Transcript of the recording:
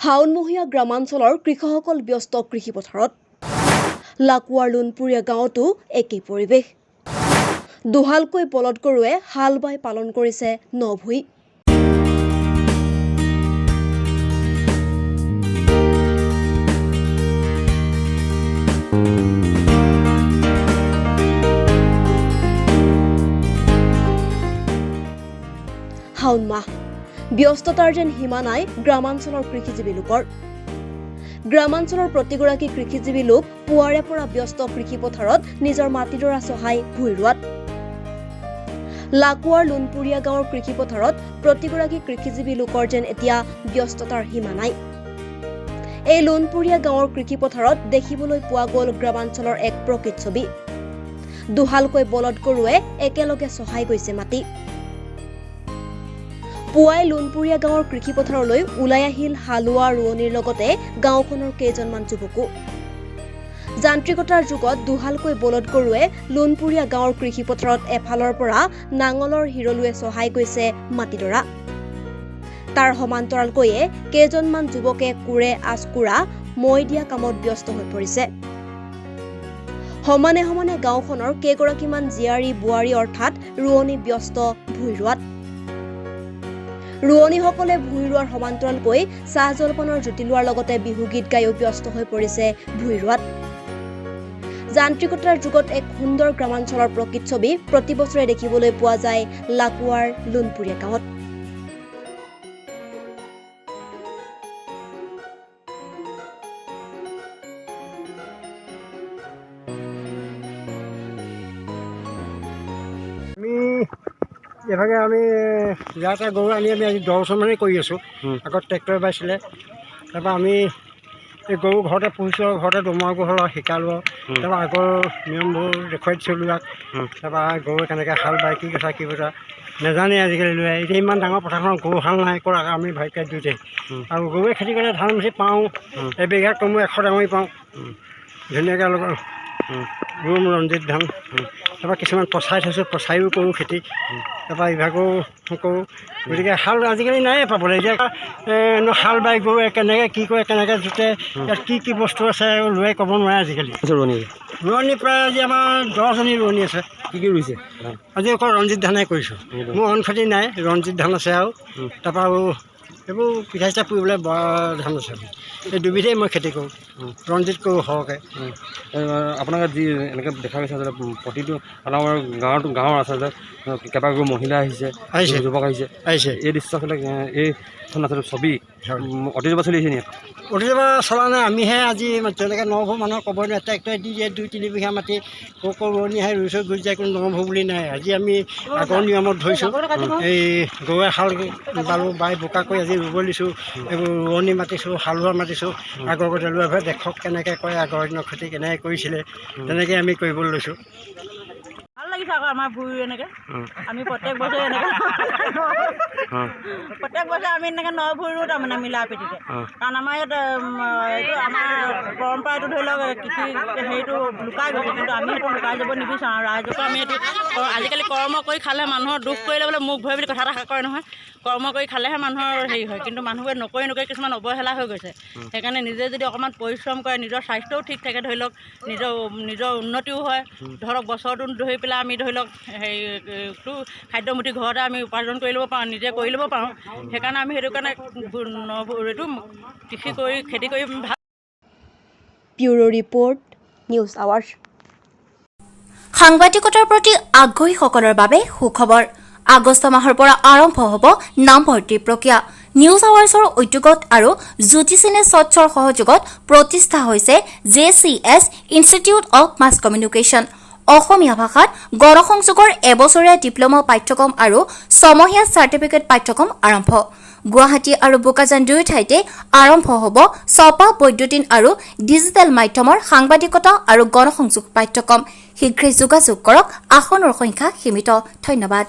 শাওণমহীয়া গ্ৰামাঞ্চলৰ কৃষকসকল ব্যস্ত কৃষি পথাৰত। লাকুৱাৰ লোণপুৰীয়া গাঁৱতো একেই পৰিৱেশ। দুহালকৈ বলদ গৰুৱে হাল বাই পালন কৰিছে নভূঁই। শাওণ মাহ, ব্যস্ততাৰ যেন সীমা নাই গ্ৰামাঞ্চলৰ কৃষিজীৱী লোকৰ। গ্ৰামাঞ্চলৰ প্ৰতিগৰাকী কৃষিজীৱী লোক পুৱাৰে পৰা ব্যস্ত কৃষি পথাৰত নিজৰ মাটিডৰা চহাই ভূঁই ৰোৱাত। লাকুৱাৰ লোণপুৰীয়া গাঁৱৰ কৃষি পথাৰত প্ৰতিগৰাকী কৃষিজীৱী লোকৰ যেন এতিয়া ব্যস্ততাৰ সীমা নাই। এই লোণপুৰীয়া গাঁৱৰ কৃষি পথাৰত দেখিবলৈ পোৱা গ'ল গ্ৰামাঞ্চলৰ এক প্ৰকৃত ছবি। দুহালকৈ বলদ গৰুৱে একেলগে চহাই গৈছে মাটি। পুৱাই লোণপুৰীয়া গাঁৱৰ কৃষি পথাৰলৈ ওলাই আহিল হালোৱা ৰোৱনীৰ লগতে গাঁওখনৰ কেইজনমান যুৱকো। যান্ত্ৰিকতাৰ যুগত দুহালকৈ বলদ গৰুৱে লোণপুৰীয়া গাঁৱৰ কৃষি পথাৰত এফালৰ পৰা নাঙলৰ হিৰলুৱে চহাই গৈছে মাটিডৰা, তাৰ সমান্তৰালকৈয়ে কেইজনমান যুৱকে কোৰে আঁচকোৰা মৈ দিয়া কামত ব্যস্ত হৈ পৰিছে। সমানে সমানে গাঁওখনৰ কেইগৰাকীমান জীয়াৰী বোৱাৰী অৰ্থাৎ ৰোৱনী ব্যস্ত ভূঁই ৰোৱাত। ৰোৱনীসকলে ভূঁই ৰোৱাৰ সমান্তৰালকৈ চাহ জলপানৰ জুতি লোৱাৰ লগতে বিহুগীত গায়ো ব্যস্ত হৈ পৰিছে ভূঁই ৰোৱাত। যান্ত্ৰিকতাৰ যুগত এক সুন্দৰ গ্ৰামাঞ্চলৰ প্ৰকৃত ছবি প্ৰতি বছৰে দেখিবলৈ পোৱা যায় লাকুৱাৰ লোণপুৰীয়া গাঁৱত। আমি এইভাগে আমি ইয়াতে গৰু আনি আমি আজি 10 বছৰমানেই কৰি আছোঁ। আগত ট্ৰেক্টৰে বাইছিলে। তাৰপৰা আমি এই গৰু ঘৰতে পুহিছোঁ আৰু ঘৰতে দমৰা গৰু হ'ল শিকালোঁ আৰু। তাৰপৰা আগৰ নিয়মবোৰ দেখুৱাই দিছোঁ ল'ৰাক। তাৰপৰা গৰুৱে কেনেকৈ হাল বায়, কি কথা কি বতৰা নাজানেই আজিকালি ল'ৰাই। এতিয়া ইমান ডাঙৰ পথাৰখনত গৰু হাল নাই কৰা, আমি ভাইকে দুয়োটাই। আৰু গৰুৱে খেতি কৰিলে ধান বেছি পাওঁ, এবিঘাত কমেও 100 ডাঙৰি পাওঁ। ধুনীয়াকৈ অলপ ৰুম ৰঞ্জিত ধান। তাৰপৰা কিছুমান পচাই থৈছোঁ, পচায়ো কৰোঁ খেতি। তাৰপৰা ইভাগো কৰোঁ। গতিকে হাল আজিকালি নায়ে পাবলৈ। এতিয়া হাল বাই গৰুৱে কেনেকৈ কি কৰে, কেনেকৈ জোতে, ইয়াত কি কি বস্তু আছে ল'ৰাই ক'ব নোৱাৰে আজিকালি। ৰোৱনী? ৰোৱনী প্ৰায় আজি আমাৰ 10জনী ৰোৱনী আছে। কি কি ৰুইছে? আজি অকল ৰঞ্জিত ধানে কৰিছোঁ। মোৰ অইন খেতি নাই, ৰঞ্জিত ধান আছে আৰু তাৰপৰা আৰু এইবোৰ পিঠা চিঠা পুৰিবলৈ বৰা ধান আছে। এই দুবিধেই মই খেতি কৰোঁ, ৰঞ্জিত কৰোঁ সৰহকৈ। আপোনালোকে যি এনেকৈ দেখা গৈছে আচলতে প্ৰতিটো আমাৰ গাঁৱত গাঁৱৰ আচলতে কেইবাগৰাকী মহিলা আহিছে, আহিছে, যুৱক আহিছে, আহিছে। এই দৃশ্য আচলতে এইখন আচলতে ছবি অতীজৰ পৰা চলি আহিছে নেকি? অতীজৰ পৰা চলা নাই, আমিহে আজি তেনেকৈ নভো মানুহক ক'ব নোৱাৰে। ট্ৰেক্টৰে দি দিয়ে 2-3 বিঘা মাটি, ক' ক' ৰোৱনী আহে ৰুই থৈ গুচি যায়, কোনো নভো বুলি নাই। আজি আমি আগৰ নিয়মত ধৰিছোঁ, এই গৰুৱে হাল বালোঁ, বাই বোকা কৰি আজি ৰুব দিছোঁ, এইবোৰ ৰোৱনী মাতিছোঁ, হালোৱা মাতিছোঁ। আগৰ গতে ল'ৰাবোৰে দেখক কেনেকৈ কৰে, আগৰ দিনৰ খেতি কেনেকৈ কৰিছিলে, তেনেকৈ আমি কৰিবলৈ লৈছোঁ। ভাল লাগিছে আকৌ আমাৰ ভূঁই এনেকৈ। আমি প্ৰত্যেক বছৰে এনেকৈ, প্ৰত্যেক বছৰে আমি এনেকৈ ন ভূঁই ৰুওঁ, তাৰমানে মিলা প্ৰীতিতে। কাৰণ আমাৰ ইয়াত এইটো আমাৰ পৰম্পৰা, এইটো ধৰি লওক কৃষি হেৰিটো লুকাই গৈছে, কিন্তু আমি সেইটো লুকাই যাব নিবিচাৰোঁ। আৰু ৰাইজকো আমি এইটো আজিকালি কৰ্ম কৰি খালে মানুহৰ দুখ কৰিলে বোলে মুখ ভৰে বুলি কথা এটা কয় নহয়। কৰ্ম কৰি খালেহে মানুহৰ হেৰি হয়, কিন্তু মানুহবোৰে নকৰি নকৰি কিছুমান অৱহেলা হৈ গৈছে। সেইকাৰণে নিজে যদি অকণমান পৰিশ্ৰম কৰে, নিজৰ স্বাস্থ্যও ঠিক থাকে, ধৰি লওক নিজৰ উন্নতিও হয়। ধৰক বছৰটো ধৰি পেলাই আমি ধৰি লওক হেৰিটো খাদ্যমুঠি ঘৰতে আমি উপাৰ্জন কৰি ল'ব পাৰোঁ, নিজে কৰি ল'ব পাৰোঁ। সেইকাৰণে আমি সেইটো কাৰণে এইটো কৃষি কৰি খেতি কৰি ভাল। Bureau report, news hours. সাংবাদিকতাৰ প্ৰতি আগ্ৰহীসকলৰ বাবে সুখবৰ, আগষ্ট মাহৰ পৰা আৰম্ভ হ'ব নামভৰ্তিৰ প্ৰক্ৰিয়া। নিউজ আৱাৰ্ছৰ উদ্যোগত আৰু জ্যোতি চিনে স্বচ্ছৰ সহযোগত প্ৰতিষ্ঠা হৈছে JCS institute of mass communication. অসমীয়া ভাষাত গণসংযোগৰ এবছৰীয়া ডিপ্ল'মা পাঠ্যক্ৰম আৰু ছমহীয়া চাৰ্টিফিকেট পাঠ্যক্ৰম আৰম্ভ। গুৱাহাটী আৰু বোকাজান দুয়ো ঠাইতে আৰম্ভ হ'ব ছপা, বৈদ্যুতিন আৰু ডিজিটেল মাধ্যমৰ সাংবাদিকতা আৰু গণসংযোগ পাঠ্যক্ৰম। শীঘ্ৰে যোগাযোগ কৰক, আসনৰ সংখ্যা সীমিত। ধন্যবাদ।